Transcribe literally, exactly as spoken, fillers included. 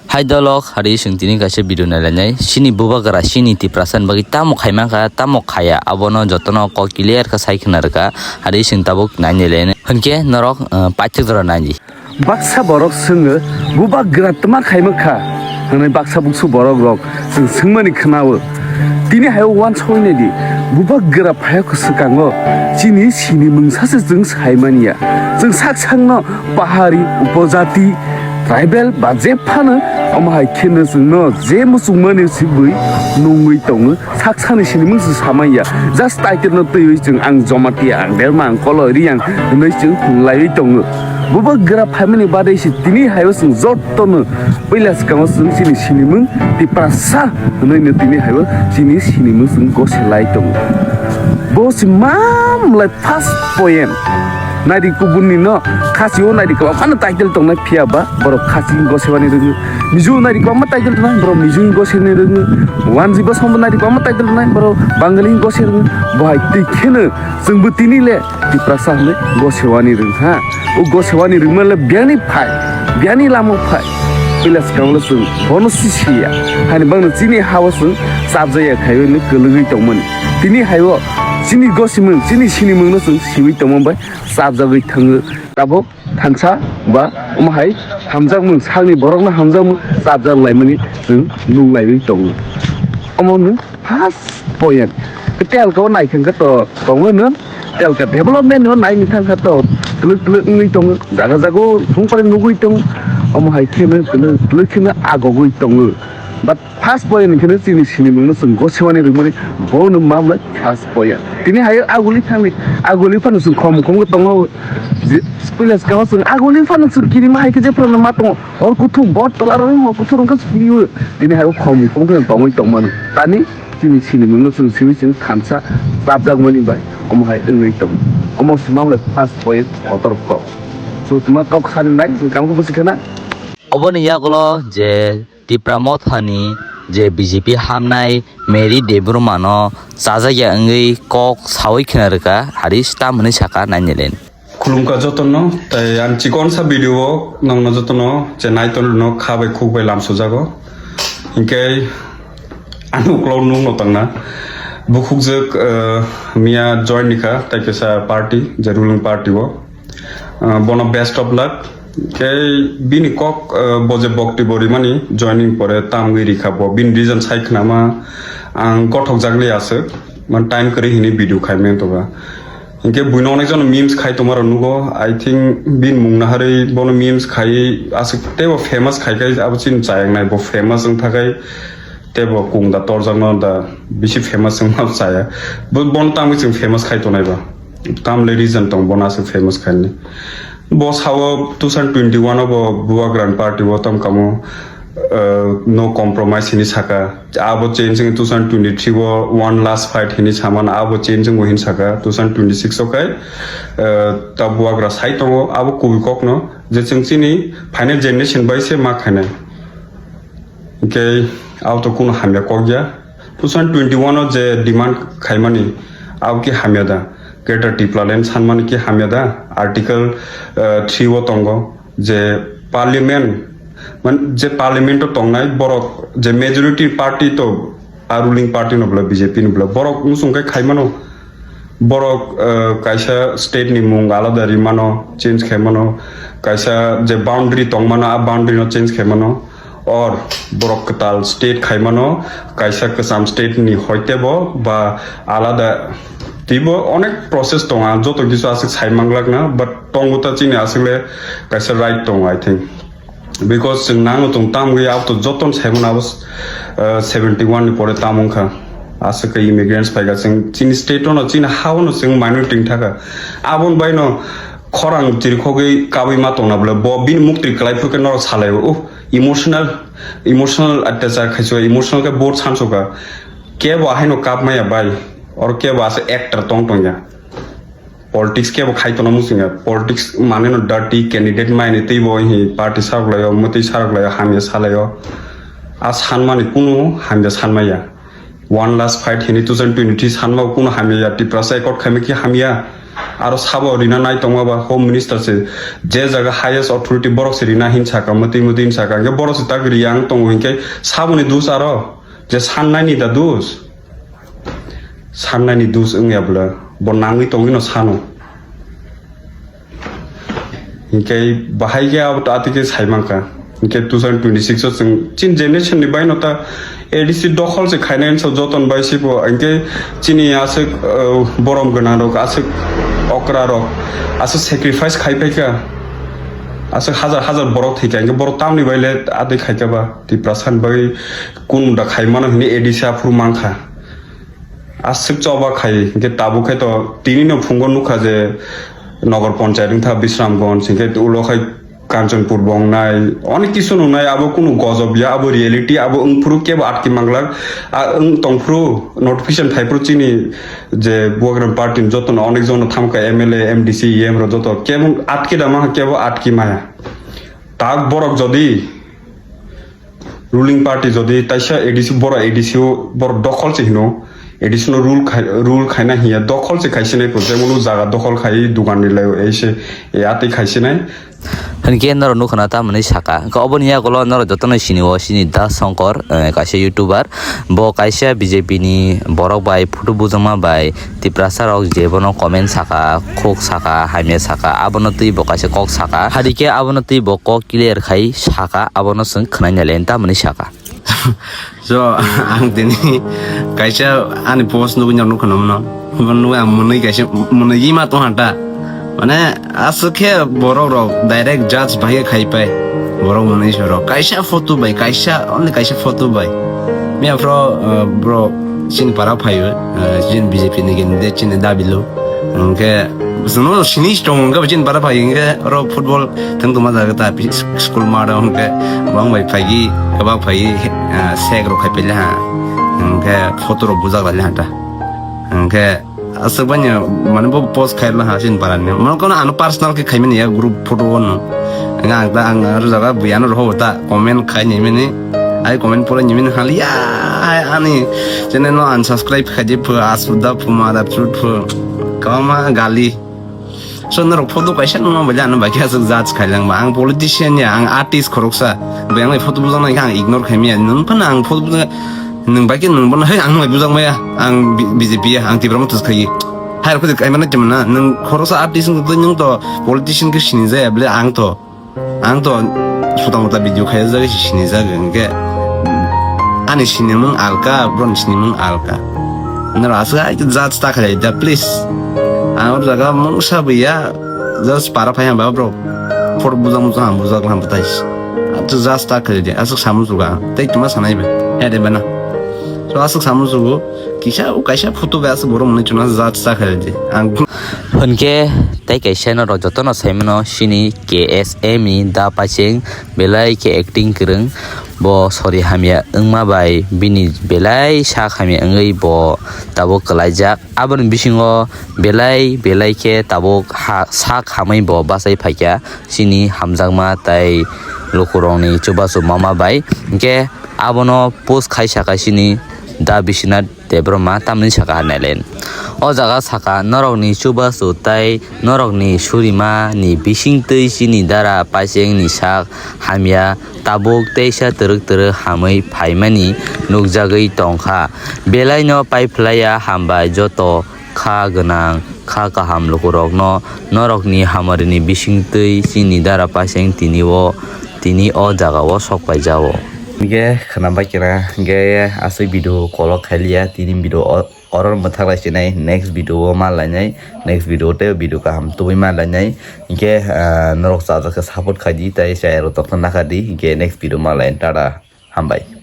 Hai dolok, hari chwng tini kaisa video nailainai. Chini bubagra, chini Tiprasa ni bagwi tamo khaimankha, tamo khaya, abono jotono kok clear khe sai khna rwkha. Hari chwng tabuk nainailainai. Hwnkhe norok, uh, paithak jora naidi. Baksa borok swngwi, "Bubagra twma khaimankha?" hwnwi baksa buksu borok rok chwng swngmani khwnao. Tini hai uansuknai di, bubagra phaiya swkango chini sinimung sase chwng saimanya. Chwng sak sakno pahari, upojati, tribal ba je phano, omo hai kheno chwngno je muchungmani sibwi nungwi tongo. Sak sakni sinimung se samanya. Just title no twiwi chwng ang Jomatia, ang Derma, ang Koloi Riang hwnwi chwng hunglaiwi tongo. Bubagra phaimani badai se tini haio chwng jotono puila swkango chwng chini sinimung Tiprasa hwnwi no tini haio chini sinimung chwng goselai tongo. Bo se mamlai first point. Naidi kubunni no khasi o naidi kwbangma no title tongnai, phiya ba borok khasi wngwi gosewani rwngwi, Mizo naidi kwbangma title tongnai, borok Mizo wngwi gosewani rwngwi, Wanji Bosong bo naidi kwbangma title tongnai, borok Bangali wngwi gosewani rwngwi. Bo hai twi kheno chwngbo tini le Tiprasa hwnwi gosewani rwng ha. O gosewani rwngma le biyani phai, biyani lama phai. Puila swkango le chwng bono sisiya. Hani bangno chini hao chwng chapjaya khaiwi kwlwgwi tongmani. Tini haio chini gosimung, chini sinimungno chwng siwi tongma bai chapjagwi thango. Tabuk thansa ba omo hai hamjakmung, sakni borokno hamjakmung chapjak laimani chwng nung laiwi tongo. Omo no first point. Telka o naithang khe to tongo no, telka development no naini thang kha to twlwk twlwk wngwi tongo, jaga jaga o thung pore nugwi tongo. Omo hai khe no twlwk twlwk khe no agogwi tongo. But first point hwnkhe no chini sinimungno chwng gosewani rwmani, bono mamlai first point. Tini hai aguli thangni, aguli phano chwng khom khom khe tongo. Je, puila swkango chwng aguli phano chwng kirima hai khe jephru no ma tongo. Hor kuthum, bor tola rw hor kuthum wngkha chwng kirima. Tini hai khom khom khe tongwi tongmani. Tani chini sinimungno chwng simi chwng thansa chapjakmani bai omo hai wngwi tongo. Omo se mamlai first point kotor kok. So tuma kok sani nai, chwng tamo khe busi khana. Oboni yagulo je Tipra Mothani je B J P hamnai Mary Debbarma no chajakya wngwi kok sawi khna rwkha, hari stam hwnwi saka nainailen. Khulumkha jotono, tai ang chikonsa video o nongno jotono je naitonrokno kha bai khuk bai lamsujago. Hinkhe ang uklok nukno tangna bukhukjwk, eh, miya join nikha tai kisa party, je ruling party o. Ah, bono best of luck. Khe bini kok, ah, bo je bokti bo rimani joining pore tamgwi rikha bo. Bini reason sai khnama ang gothok jakli aswk. Man time kwrwi hini video khai meng toba. Hinkhe buino onek jon memes khai tongma rok nugo. I think bini mung naharwi bono memes khai aswk teibo famous khai khai abo chini chayang nai bo famous wng thakai. Teibo kung da torjakno da bisi famous wngma chaya. Bo, bono tamwi chwng famous khai tongnai ba. Tamle reason tong bono aswk famous khaini. Bo sao two thousand twenty-one o bo Bubagrani party o tam kamo, uh, no compromise hini saka. Abo change wngwi two thousand twenty-three o one last fight hini saman abo change wngwi hini saka. Two thousand twenty-six o khai, uh, ta Bubagra sai tongo abo kubui kokno je chwng chini final generation bai se ma khainai. Hinkhe abo to kunu hamya kok ya. Two thousand twenty-one o je demand khaimani, abo khe hamya da? Greater Tipraland sanmani khe hamya da? Article, eh, three o tongo je parliament, man, je parliament o tongnai borok je majority party to a ruling party no bwla B J P no bwla borok muchung khe khaimano. Borok, eh, kaisa state ni mung alada rimano, change khaimano, kaisa je boundary tongmano, a boundary no change khaimano, or borok kwtal state khaimano, kaisa kwcham state ni hoitebo ba alada teibo onek process tongo, ang joto kisu aswk sai manglak na, but tongo ta chini aswk le kaisa right tongo, I think. Because chwng nangno tong tam gwi abo to joto no saimano abo, uh, seventy one ni pore tam wngkha. Aswk khe immigrants phaikha chwng chini state no, chini ha no chwng minority wng thakha. Aboni bai no khorang chirikhogwi kabwi ma tongna bwle bo bini muktwi kwlai phuru khe norok salai o. Uh, emotional, emotional attach khaisukha, emotional khe board sansukha. Kebo ahaino kap maya bai, or kebo asa actor tong tongya. Politics kebo khai tono muchungya. Politics mane no dirty candidate maini teibo hi party sarok laio, mwtwi sarok laio, hamya salaio. A sanmani kunu hamya sanmaya. One last fight hini two thousand twenty-three sanma kunu hamya ya. Tiprasa accord khaima ki hamya. Aro sabo rina nai tongma ba Home Minister se, je jaga highest authority borok se rina hin saka, mwtwi mwtwi hin saka, hwnkhe borok se tak ri ang tongo, hwnkhe saboni dus aro je sannai ni da dus? Sannai ni dus wngya bwle, bo nangwi tongwi no sano. Hinkhe bahai khe abo to atwi khe sai mankha. Hinkhe two thousand twenty-six o chwng chini generation ni bai no ta A D C dokhol se khainai wngsa joton bai se bo. Hinkhe chini aswk, uh, borom gwnang rok, aswk okra rok, aswk sacrifice khai phaikha, aswk hajar hajar borok thwikha. Hinkhe borok tamni bai le atwi khaikha ba? Tiprasa ni bai kunu da khai mano hwnwi A D C aphuru mankha. Aswk choba khai, hinkhe tabuk khe to tini no phungo nukha je Nogor Panchayat wngkha Bisramganj, hinkhe ulo khai Kanchanpur bo wngnai, onek kisu nungnai, abo kunu gojok ya, abo reality, abo wngphuru kebo atki manglak, a wng tongphuru notification phaiphuru chini je Bubagra party ni jotono onek jono thamkha M L A, M D C, E M rok joto kebo atki da mankha, kebo atki maya. Tak borok jodi ruling party jodi taisa A D C, boro A D C o boro dokhol se hino, A D C no rule khai, rule khaina hiya, dokhol se khaisinai po, jemon o jaga dokhol khai, dugan ni lai, ei se, e atwi khaisinai. Hinkhe norok nukha na tamoni saka, hinkhe oboni yagulo norok jotono sini o, sini Da Songkor, eh, kaisa YouTuber, bo kaisa B J P ni borok bai photo bujangma bai, Tiprasa rok je bono comment saka, khuk saka, hamya saka, abono twi bo kaisa kok saka. Hadikhe abono twi bo kok clear khai saka, abono chwng khwnai nai le tamoni saka. So, ang tini kaisa ani post nugwi nang nukha nang mano. Bo nugwi ang mwnwi kaisa mwnwi ma tong hanta. Mane, aswk khe borok rok direct judge bai khai pai. Borok mwnwi sorok. Kaisa photo bai, kaisa, only kaisa photo bai. Miya phro, uh, bro, chini para phaio, uh, chini B J P ni gini de chini dabilu. Hwnkhe, chwngno sini tong hwnkhe chini para phai hwnkhe oro football thwng tongma jaga ta pi-, school mat o hwnkhe bang bai phaigi, kwbang phaigi, uh, sek rok khai pele ha. Hwnkhe photo rok bujak lai ha ta. Hwnkhe, aswk banya, mane, bo post khairokha chini parani. Mane, kono ano personal khe khaimani ya, group photo o no. Nga ang ta, ang aro jaga buya no roho ta comment khai ni mani. Ai comment pore ni mani hali ya, ai ani channel no unsubscribe khaji phu, aswk da phu, mada phu phu. Kama gali. So, norok photo kaisa nungma bai, ano bai khe aswk judge khailang ba. Ang politician ya, ang artist khoroksa. Bai ang bai photo bujak nai khe ang ignore khaimaya. Nung phano ang photo bujak, nung bai khe nung bono, "Hey, ang nung bai bujak maya. Ang B-, B J P ya, ang Tipra Motha khai." Hai rok khaimana chimana, nung khoroksa artist wng twi nung to politician khe sini jaya bole ang to. Ang to suta muta video khai jagwi sini jagwi hwnkhe ani sinimung alka, bron sinimung alka. Nara aswk hai judge ta khlai da, please. Ang o jaga mungsa buya, just para phai hamba bro. Phor bujang bujang ham bujak ham tai. Ato judge ta khlai de, aswk samu juga. Tei tuma sanai be. He de bana. So aswk samu jugo. Kisa o kaisa photo be aswk borok mwnwi chuna judge ta khlai de. Ang Hwnkhe tei kaisa norok jotono saimano sini K S M ni da paising belai khe acting kwrwng. Bo sori hamya wngma bai bini belai sak hamya wngwi bo tabuk kwlaijak. Aboni bisingo belai belai khe tabuk ha-, sak hamwi bo bachai phaikha chini hamjakma tei lukurokni chubachu mama bai. Hwnkhe abono post khai saka chini da Biswanath Debbarma tamni saka Nailen. O jaga saka norokni chubachu tei norokni surima ni bisingtwi chini dara paising ni sak hamya tabuk teisa twrwk twrwk hamwi phaimani nukjagwi tongkha. Belaino paiphlaiya hambai joto kha gwnang kha kaham lukurokno norokni hamarini bisingtwi chini dara paising tini o tini o jagao sok paijao. Hingke khwnam bai kena hingke aswk video kolok khailiya tini video o-, oro mwthak lai sinai next video o ma lainai next video tei video kaham tubui ma lainai hingke, ah, norok chajak khe support khaidi tei chaya rok tokthok nakha di hingke next video ma lai tata hambai.